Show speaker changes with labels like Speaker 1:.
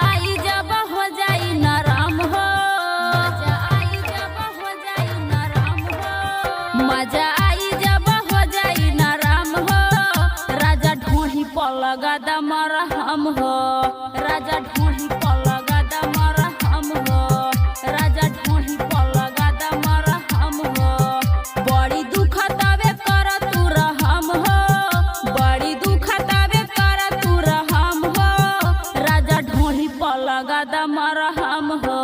Speaker 1: आई जब हो जाई नरम हो, मजा आई जब हो जाई नरम हो, मजा आई जब हो जाई नरम हो। राजा ढोही पर लगा दा मरहम हो, राजा ढोही पर लगा दा मरहम हो, राजा ढोही पर लगा दा मरहम हो। बड़ी दुख तबे कर तू रहम हो, बड़ी दुख तबे कर तू रहम हो। राजा ढोही पर लगा दा मरहम हो।